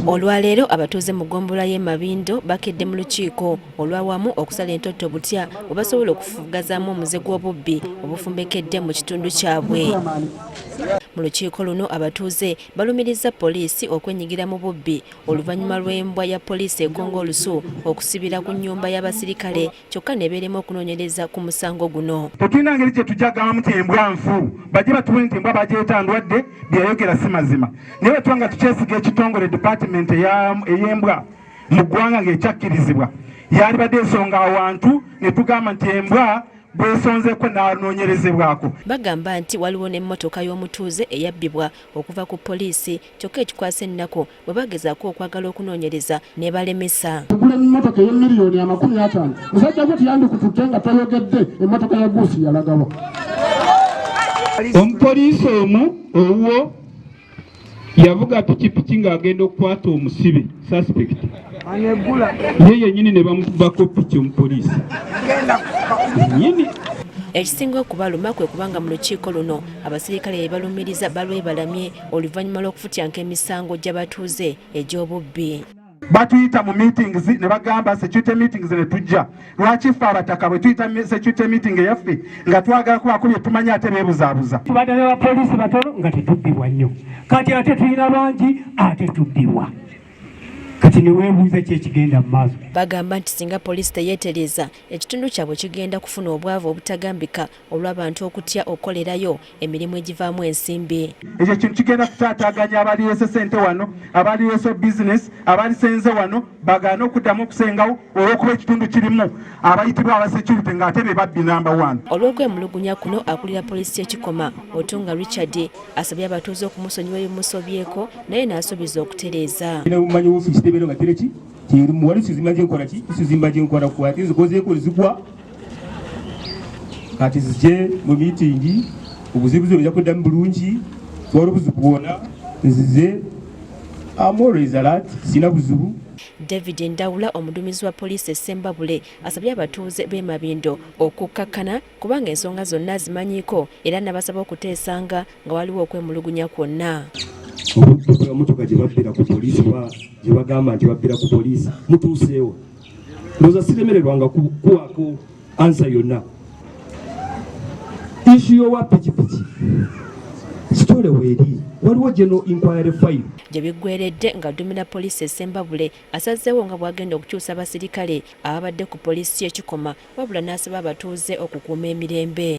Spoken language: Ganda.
Olwaleero abatuuze mu ggombolola y'e Mabindo bakedde mu lukiiko olw'awamu okusala entotto butya bwe basobola okufugazaamu omuze gw'obubbi obufumbekedde mu kitundu kyabwe. Mu lukiiko luno abatuuze balumirizza poliisi okwenyigira mu bubbi oluvannyuma lw'embwa ya poliisi ekonga olusu okusibira ku nnyumba y'abasirikale kyokka nebeeremu okunoonyereza ku musango guno. Tetulina ngeri gye tujja gamu nti embwa nfu, bajje batuwe nti embwa bagyeta ndwadde, byeyayogera si mazima. Naye bwe tuba nga tukyesiga ekitongole department ey'embwa mu ggwanga ng'ekyakkirizibwa, yalibadde ensonga awantu ne tugamba nti embwa bwesonzeeko n'anoonyerezebwako. Bagamba nti waliwo n'emmotoka y'omutuuze eyabbibwa okuva ku poliisi kyokka ekikwasa ennaku bwe bagezaako okwagala okunoonyereza ne balemesa. Tugula emmotoka ey'emiliyoni 50, musajja gwe teyandikututte nga toyogedde. Emmotoka ya guusi yalagawa? Omupoliisi omu owuwo yavuga pikipiki ng'agenda okukwata omusibe suspect, ye yennyini ne bamukubako piki, omupoliisi nyini. Ekisinga okubaluma kwe kubanga mu lukiiko luno abasirikale be balumiriza balwebalamye oluvannyuma lw'okufutyanka emisango gy'abatuuze egy'obubbi. Batuyita mu meetings ne bagamba security meetings ne tujja. Lwaki ffe abataka bwe tuyita security meeting eyaffe nga twagala kubaako bye tumanyi, ate beebuzaabuza? Tubadde ne bapoliisi batono nga tetubbibwa nnyo, kati ate tulina bangi ate tubbibwa. Kati neweebuuza ki ekigenda mu maaso? Bagamba nti singa poliisi teyeetereeza, ekitundu kyabwe kigenda kufuna obwavu obutagambika olw'abantu okutya okukolerayo emirimu egivaamu ensimbi. Ekyo ekintu kigenda kutaataaganya abalireese sente wano, abalireese bizinesi, abalisenze wano bagaane okuddamu okusengawo olw'okuba ekitundu kirimu abayitibwa aba security ng'ate be babbi namba one. Olw'okwemulugunya kuno, akulira poliisi y'Ekikoma, Otunga Richard, asabye abatuuze okumusonyiwa ebimusobyeko naye n'asuubiza okutereeza. Mumanyi ofiisi tebeera nga tereki wali sizimba gyenkola ki sizimba gyenkola ku ate zikozeeko zigwa. Kati zijje mu miitingi, obuzibu zino ojja kuddamu bulungi. Twala obuzibu bwona nzize, am always alert, sina buzibu. David Ndawula, omuduumizi wa poliisi e Ssembabule, asabye abatuuze b'e Mabindo okukkakkana kubanga ensonga zonna azimanyiiko era n'abasaba okuteesanga nga waliwo okwemulugunya kwonna. Emotoka gye babbira ku poliisi oba gye bagamba nti babbira ku poliisi, mutuuseewo, ndowooza siremererwanga kuwaako answer yonna. Issue y'owa pikipiki kitole weeri, waliwo general inquiry file. Gye biggweredde ng'addumira poliisi e Ssembabule asazeewo nga bw'agenda okukyusa abasirikale ababadde ku poliisi y'Ekikoma, wabula n'asaba abatuuze okukuuma emirembe.